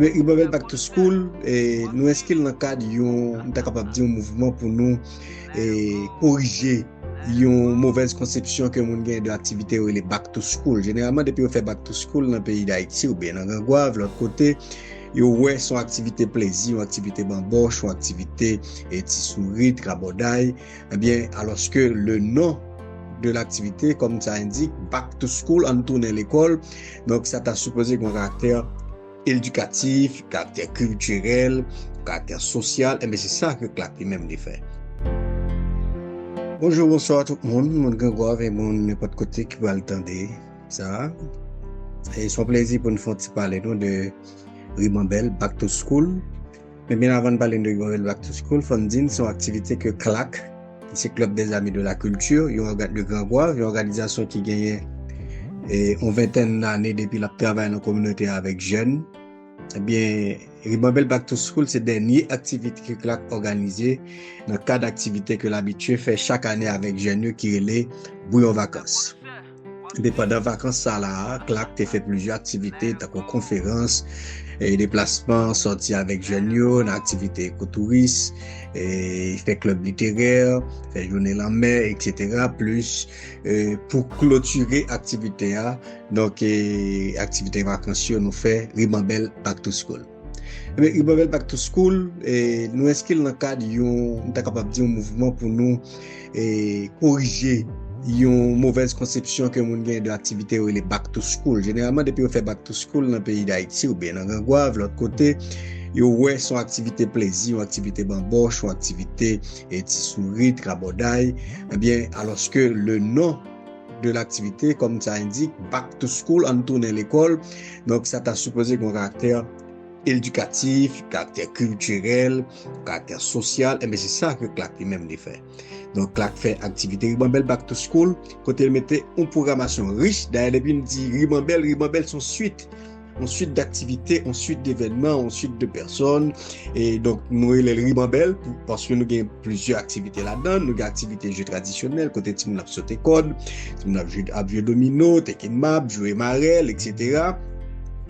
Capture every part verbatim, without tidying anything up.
Men Ribambelle Back to School, e, nou enskri l nan kad yon, m ta kapab di, yon mouvman pou nou, e, korije yon movèz konsepsyon ke moun gen de aktivite yo rele back to school. Jeneralman, depi yo fè back to school nan peyi Dayiti oubyen nan Gran Gwav, lòt kote, yo wè se yon aktivite plezi, yon aktivite banbòch, yon aktivite, e, ti sourit, rabòday. Ebyen, alòske le nom de l'activité, comme ça indique, back to school, ann tounen lekòl. Donk, sa ta sipoze gen yon karaktè edikatif, karaktè kiltirèl, karaktè sosyal, enben se sa ke Klak li menm li fè. Bonjou, bonswa tout moun, moun Gran Gwav e moun nenpòt kote ki pral tande sa. E se yon plezi pou n fè yon ti pale nou de Ribambelle Back to School. Men byen avan n pale de Ribambelle Back to School, fò n di n se yon aktivite ke Klak, ki se Club des Amis de la Culture, yon òga-, de Gran Gwav, yon òganizasyon ki genyen, e, yon ventèn ane depi l ap travay nan kominote a avèk jèn. Ebyen, Ribambelle Back to School se dènye aktivite ke Klak òganize nan kad aktivite ke l abitye fè chak ane avèk jèn yo ki rele Bouyon Vakans. Epi pandan vakans sa la a, Klak te fè plizyè aktivite, tankou konferans, e deplasman, sòti avèk jèn yo, nan aktivite ekotouris, e fè klèb literè, fè jounen lanmè, etsetera, plis, e, pou klotire aktivite a, donk, e, aktivite vakans yo, nou fè Ribambelle Back to School. Ebyen, Ribambelle Back to School, e, nou enskri l nan kad yon, m ta kapab di, yon mouvman pou nou, e, korije yon movèz konsepsyon ke moun gen de aktivite yo rele back to school. Jeneralman, depi yo fè back to school nan peyi Dayiti oubyen nan Gran Gwav, lòt kote, yo wè se yon aktivite plezi, yon aktivite banbòch, yon aktivite, e, ti sourit, rabòday. Ebyen, alòske le nom de l'activité, comme ça indique, back to school, ann tounen lekòl. Donk, sa ta sipoze gen yon karaktè edikatif, karaktè kiltirèl, karaktè sosyal, enben se sa ke Klak li menm li fè. Donk, Klak fè aktivite Ribambelle Back to School, kote l mete yon pwogramasyon rich. Dayè, depi n di Ribambelle, Ribambelle se yon swit, yon swit daktivite, yon swit devènman, yon swit de pèsòn. E donk, nou rele l Ribambelle, pou, paske nou gen plizyè aktivite ladan. Nou gen aktivite je tradisyonèl, kote timoun ap sote kòd, timoun ap jwe, ap jwe domino, teke mab, jwe marèl, etsetera.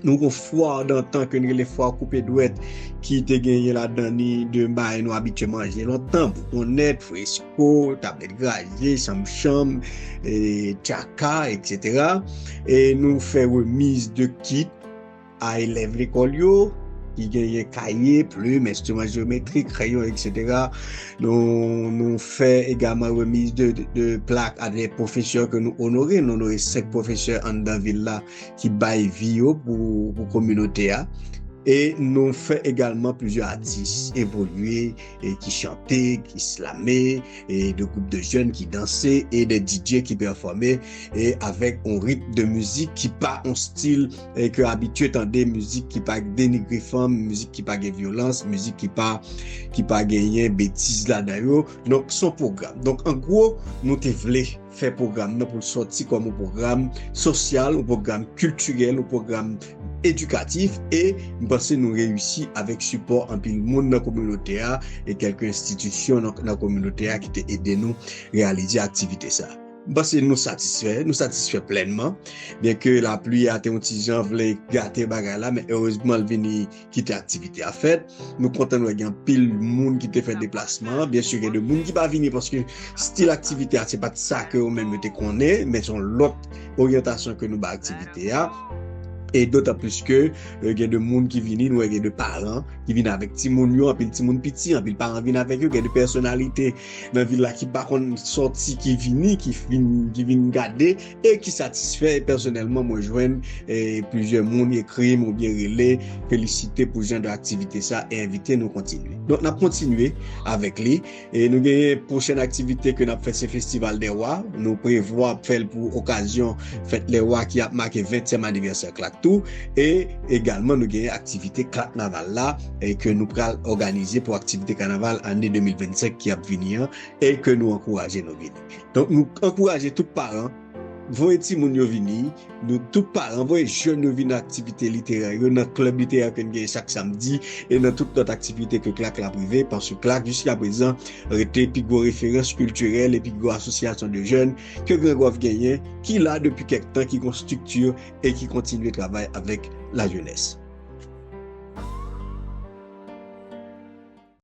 Nou gen fwa dantan ke n rele fwa koupe dwèt, ki te genyen ladan ni de bagay nou abitye manje lontan, boutonnèt, fresko, tablèt graje, chanmchanm, e, tchaka, etsetera. E nou fè remiz de kit a elèv lekòl yo, ki genyen kaye, plim, enstriman jeyometrik, kreyon, etsetera. Nou, nou fè egalman remiz de, de, de plak a de pwofesè ke nou onore. Nou onore senk pwofesè anndan vil la ki bay vi yo pou, pou kominote a. E nou fè egalman plizyè atis evolye, e ki chante, ki slame, e de gwoup de jèn ki danse, e de D J ki pèfòme, e avèk yon ritm de mizik ki pa yon stil, e ke abitye tande, mizik ki pa denigre fanm, mizik ki pa gen vyolans, mizik ki pa, ki pa genyen betiz ladan yo. Donk, se yon pwogram. Donk, an gwo, nou te vle fè pwogram nan pou l sòti kòm yon pwogram sosyal, yon pwogram kiltirèl, yon pwogram edikatif, e m panse nou reyisi avèk sipò anpil moun nan kominote a e kèlke enstitisyon nan, nan kominote a ki te ede nou reyalize aktivite sa. M panse nou satisfè, nou satisfè plènman, byenke lapli a te yon ti jan vle gate bagay la, men erezman l vini kite aktivite a fèt. Nou kontan nou wè gen anpil moun ki te fè deplasman an. Byensi, gen de moun ki pa vini paske stil aktivite a, se pa t sa ke yo menm yo te konnen, men se yon lòt oryantasyon ke nou ba aktivite a. E dotan plis ke, e, gen de moun ki vini, nou wè gen de paran ki vin avèk timoun yo, anpil timoun piti, anpil paran vin avèk yo, gen de pèsonalite nan vil la ki pa konn sòti, ki vini, ki vin, ki vin gade, e ki satisfè. E pèsonèlman, mwen jwenn, e, plizyè moun ekri m oubyen rele, felisite pou jan de aktivite sa e envite nou kontinye. Donk, n ap kontinye avèk li. E nou genyen pwochèn aktivite ke n ap fè, se Festival dè Wa. Nou prevwa fè l pou okazyon Fèt lè Wa ki ap make ventyèm anivèsè Klak tou. E egalman, nou genyen aktivite Klak Naval la, e ke nou pral òganize pou aktivite kanaval ane de mil vennsenk ki ap vini an, e ke nou ankouraje nou vini. Donk, nou ankouraje tout paran, voye timoun yo vini, nou tout paran, voye jèn yo vin nan aktivite literè yo, nan klèb literè ke n genyen chak samdi, e nan tout lòt aktivite ke Klak la prive, paske Klak, jiska prezan, rete pi gwo referans kiltirèl e pi gwo asosyasyon de jèn ke Gran Gwav genyen, ki la depi kèk tan, ki gon estrikti e ki kontinye travay avèk lajenès.